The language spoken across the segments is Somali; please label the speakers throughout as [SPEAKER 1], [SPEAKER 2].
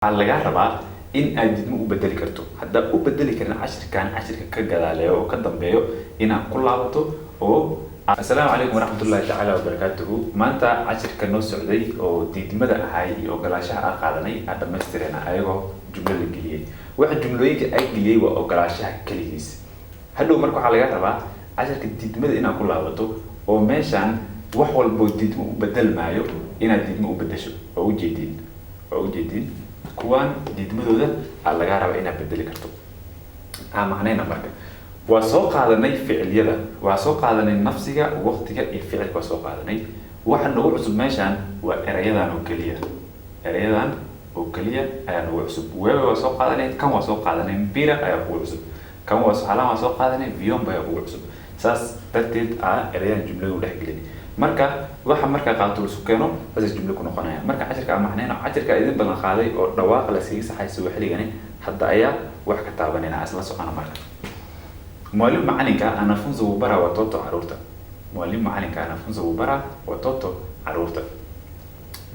[SPEAKER 1] Waxaa lagaa rabaa in aad didmo u bedeli karto. Haddaa u bedeli karin, cashirkan cashirka ka gadaaleeyo oo ka dambeeyo inaad ku laabato. Oo assalaamu calaykum waraxmatullaahi tacaala wabarakaatuhu. Maanta cashirka noo socday oo diidmada ahay iyo ogolaashaha aa qaadanay aa dhammaystirena, ayagoo jumlo la geliyey. Waxa jumlooyinka ay geliyey waa ogolaashaha keligiis. Hadhow marka waxaa lagaa rabaa cashirka diidmada inaad ku laabato oo meeshaan wax walboo diidmo u bedelmaayo inaad diidmo u bedesho. Waa ujeediin, waa ujeediin, kuwaan diidmadooda aa lagaa rabaa inaad bedeli karto. Aa macnayna marka waa soo qaadanay ficiliyada, waa soo qaadanay nafsiga, waqtiga iyo ficilka waa soo qaadanay. Waxa nagu cusub meeshaan waa erayadan oo keliya, erayadan oo keliya ayaa nagu cusub. Wewe waa soo qaadanay, kan waa soo qaadanay, mpira ayaa kugu cusub, kan waa halaan waa soo qaadanay, vyombo ayaa kugu cusub. Saas darteed aa erayadan jumlada u dhex gelin. Marka waxa markaa qaato isu keeno, saasay jumlo ku noqonaya. Marka cashirka aan macnayno, cashirka idin balan qaaday oo dhawaaqa la iskaga saxay Suwaxiligani hadda ayaa wax ka taabanayna, isla socona. Marka mwalimu macalinka, anafunza wuu baraa, watoto caruurta. Mwalimu macalinka, anafunza wuu baraa, watoto caruurta.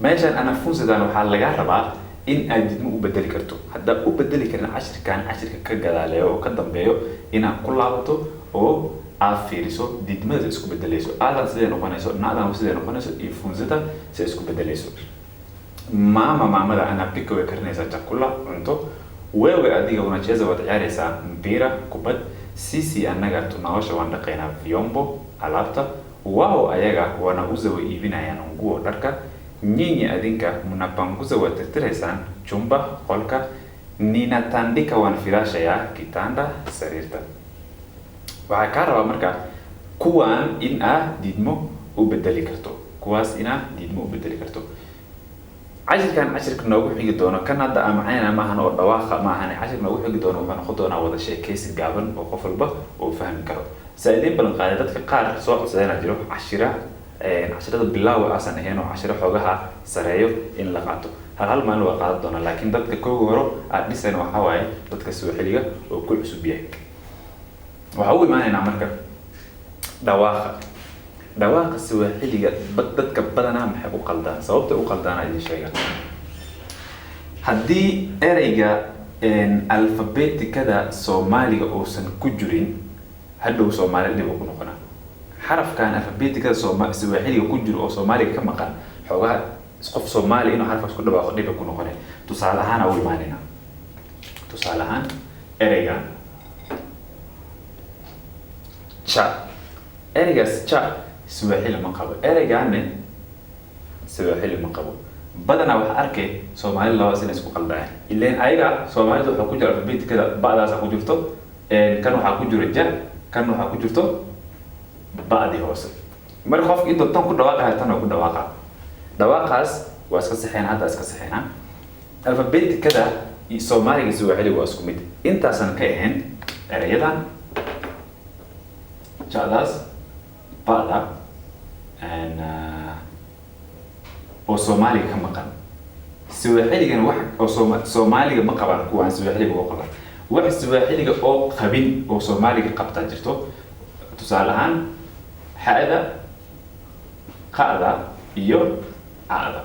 [SPEAKER 1] Meeshaan anafunzadan waxaa lagaa rabaa in aad didmo u bedeli karto. Haddaa u bedeli karin, cashirkan cashirka ka gadaaleeyo oo ka dambeeyo inaad ku laabato oo aad fiiriso diidmada isku bedelayso, aadan siday noqonayso, naadan siday noqonayso iyo funzada siday isku bedelayso. Mama maamada, anapika way karinaysaa, chakula cunto. Wewe adiga, unacheza waad ciyaaraysaa, mpira kubad. Sisi annaga, tunaosha waan dhaqaynaa, vyombo alaabta. Wao ayaga, wanauza way iibinayaan, nguo dharka. Nyinyi adinka, mnapanguza waad tirtiraysaan, chumba qolka. Ninatandika waan firaashayaa, kitanda sariirta. Waxaa kaa rabaa marka kuwaan in aad diidmo u bedeli karto, kuwaas inaad diidmo u bedeli karto. Cashirkan cashirka noogu xigi doono, kan hadda aan macaynana maahan oo dhawaaqa ma ahan. Cashirka noogu xigi doono wuxuu noqon doonaa wada sheekaysi gaaban oo qof walba uu fahmi karo. Saa idiin ballan qaaday, dadka qaar soo codsadeenaa jiro cashira, cashirada bilaawa aasan ahayn oo cashiro xoogaha sareeyo in la qaato. Hal hal maalin waa qaadan doonaa, laakiin dadka kooga horo aad dhisayn waxaa waaye dadka Suwaxiliga oo ku cusub yahay. Waxaa u imaanaynaa marka dhawaaqa. Dhawaaqa Suwaxiliga dadka badanaa maxay u qaldaan? Sababta u qaldaana idin sheega. Haddii ereyga alfabetikada Soomaaliga uusan ku jirin, hadhow Soomaali dhib ku noqonaa. Xarafkan alfabetikada Suwaxiliga ku jiro oo Soomaaliga ka maqan, xoogaha qof Soomaali inuu xarafkaas ku dhawaaqo dhiba ku noqonay. Tusaale ahaan u imaanaynaa, tusaale ahaan ereygan cha. Ereygaas cha Suwaxili ma qabo, ereygaane Suwaxili ma qabo. Badanaa waxaa arkay Soomaali labadaas inay isku qaldayaan, ileen ayaga Soomaalida waxaa ku jira alfabetikada ba'daasa ku jirto, kan waxaa ku jiro ja, kan waxaa ku jirto ba'dii hoose. Marka qofka intuu tan ku dhawaaqaya tan oo ku dhawaaqa, dhawaaqaas waa iska saxeyn, hadda iska saxeynaa. Alfabetikada Soomaaliga Suwaxiliga waa isku mid intaasan ka ahayn ereyadan ja'daas, ba'da oo Soomaaliga ka maqan. Suwaxiligana wax oo Soomaaliga ma qabaan, kuwaan Suwaxiliga oo qabaan. Wax Suwaxiliga oo qabin oo Soomaaliga qabtaa jirto, tusaale ahaan xa'da, qa'da iyo a'da.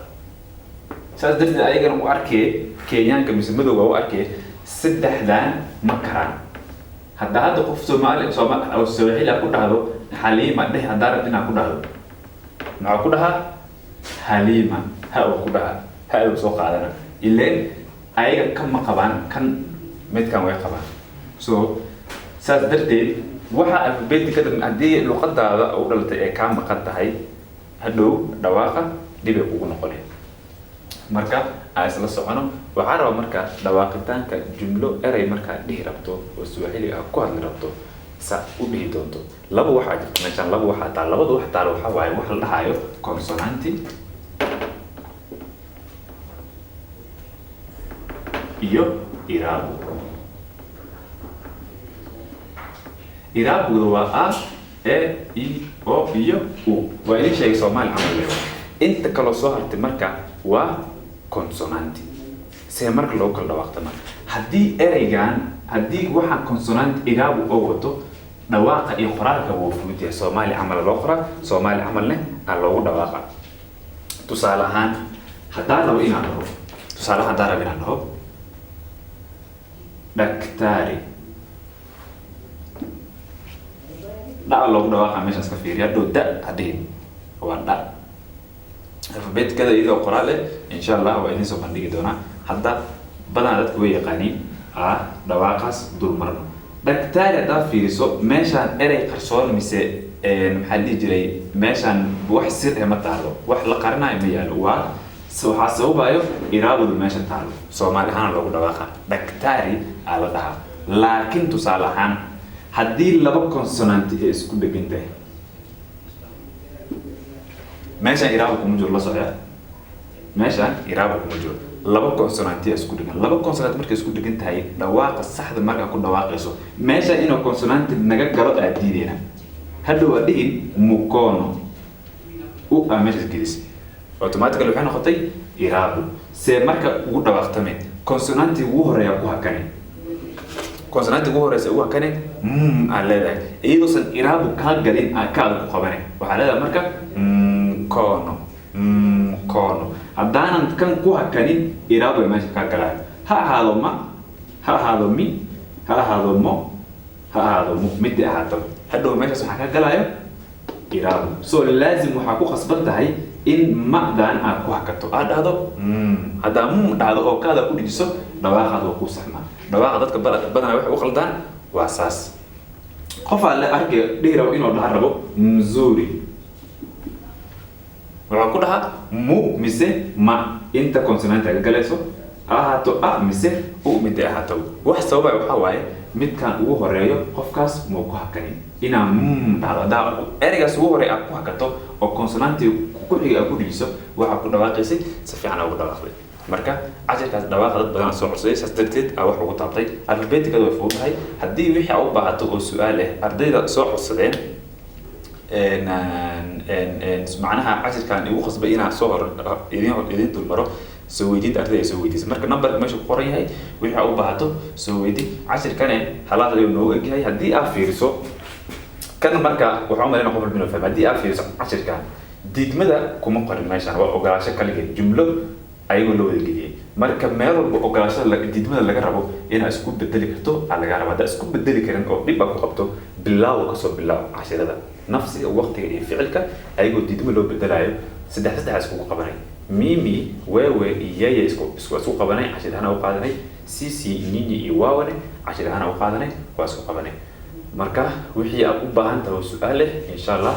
[SPEAKER 1] Saas darteed ayagana u arkee, Kenyaanka mise madowga u arkee, saddexdan ma karaan. Hadda hadda qof Soomaali Sooma oo Suwaxili ku dhahdo Xaliima dheh, haddaa rabti inaad ku dhahdo, maxaa ku dhahaa? Halima ha uu ku dhahaa, ha uu soo qaadana, ileen ayaga kan ma qabaan, kan midkan way qabaan. So saas darteed waxa alfabetikada haddii luqadaada u dhalatay ee kaa maqan tahay, hadhow dhawaaqa dhibay kugu noqonay. Marka aan isla socono. Waxaa rabaa marka dhawaaqitaanka jumlo, erey markaa dhihi rabto oo Suwaxili ah ku hadli rabto, sa u dhihi doonto. Laba waxaa jirta meeshaan, laba waxaa taal. Labada wax taal waxaa waaye wax la dhahayo konsonanti iyo irabu. Iraabuda waa a, e, i, o iyo u. Waa idin sheegay, Soomaali camal leewa. Inta kaloo soo hartay marka waa consonanti. See marka loogu kala dhawaaqta? Marka haddii ereygan, haddii waxaa consonant iraabu oo wato, dhawaaqa iyo qoraalka wuu fudud yahay. Soomaali camal loo qoraa, Soomaali camalne aa loogu dhawaaqa. Tusaale ahaan haddaan rabo inaan dhaho, tusaale ahaan haddaan rabo inaan dhaho Daktari dhaca loogu dhawaaqa meeshaas ka fiiriya. Hadhow da hadhihin, waa dha. Alfabeetikada iyadoo qoraal eh, insha Allah, waa idin soo bandhigi doonaa. Hadda badanaa dadku way yaqaaniin. A dhawaaqaas dul marno. Daktari haddaa fiiriso meeshaan, erey qarsoon mise maxaa la dhihi jiray, meeshaan wax sir eh ma taalo, wax la qarinayo ma yaalo. Waa waxaa sababayo iraabadu meesha taalo. Soomaali ahaan loogu dhawaaqa daktari aa la dhahaa. Laakiin tusaale ahaan, haddii laba consonant ay isku dhegan tahay, meeshaan iraaba kuma jiro. La socya, meeshaan iraaba kuma jiro. Laba consonanti isku dhegan, laba consonant markay isku dhegan tahay, dhawaaqa saxda markaa ku dhawaaqayso, meesha inuu consonanti naga galo aad diideyna. Hadhow waa dhihin mukono u aa meeshaas gelis, automatically waxay noqotay iraabu. See marka ugu dhawaaqtame, consonanti ugu horeeya ku hakane, consonanti ugu horeysa ugu hakane aad leedahay, iyadoosan iraabu kaa galin aa kaada ku qabane. Waxaa leedahay marka mkono, mkono. Haddaanan kan ku hakanin, iraabu ay meesha kaa galaan. Ha ahaado ma, ha ahaado mi, ha ahaado mo, ha ahaado mu, midii ahaataba, hadhow meeshaas waxaa kaa galaayo iraabu. So laazim waxaa ku khasban tahay in ma'dan aad ku hakato, aad dhahdo. Haddaa dhahdo oo kaada ku dhijiso, dhawaaqaad waa kuu saxmaa. Dhawaaqa dadka badanaa waxay u qaldaan waa saas. Qofaa la arkay dhihi rabo inuu dhaha rabo mzuri, wuxuu ku dhahaa mu mise ma, inta consonanta ka galayso ha ahaato a mise u, midday ahaato. Wax sababay waxaa waaye midkan ugu horeeyo qofkaas muu ku hakanin inaa dhahdo. Haddaa ereygaas ugu horeeya aad ku hakato oo consonantii ku xiga aad ku dhijiso, waxaa ku dhawaaqaysay si fiican ugu dhawaaqday. Marka cashirkaas dhawaaqa dad badan soo codsaday, saas darteed aa wax ugu taabtay. Alfabeetikada way fududahay. Haddii wixii aa u baahato oo su-aal ah, ardayda soo codsadeen macnaha cashirkan igu khasbay inaan soo hor idin dulmaro soo weydiinta ardayda ay soo weydiisay. Marka numberka meesha ku qoran yahay, wixii aa u baahato soo weydi. Cashirkane halaas ayuu noogu egyahay. Haddii aad fiiriso kan, marka waxaan u malaynaya qof walba inuu fahmo. Haddii aad fiiriso cashirkan, diidmada kuma qorin meeshan, waa ogolaasho kaligeed, jumlo ayagoo la wada geliyey. Marka meel walba ogolaashada, diidmada laga rabo inaad isku bedeli karto aa laga raba. Haddaa isku bedeli karin oo dhib aa ku qabto, bilaaw, kasoo bilaaw cashirada nafsiga, waqtiga iyo ficilka ayagoo diidmo loo bedelayo. Saddex saddex iskugu qabanay: mimi, wewe iyo yeye isku qabanay, cashir ahaan u qaadanay. Sisi, nyinyi iyo wawane cashir ahaan u qaadanay, waa isku qabanay. Marka wixii aad u baahan tahay oo su-aal leh, insha Allah.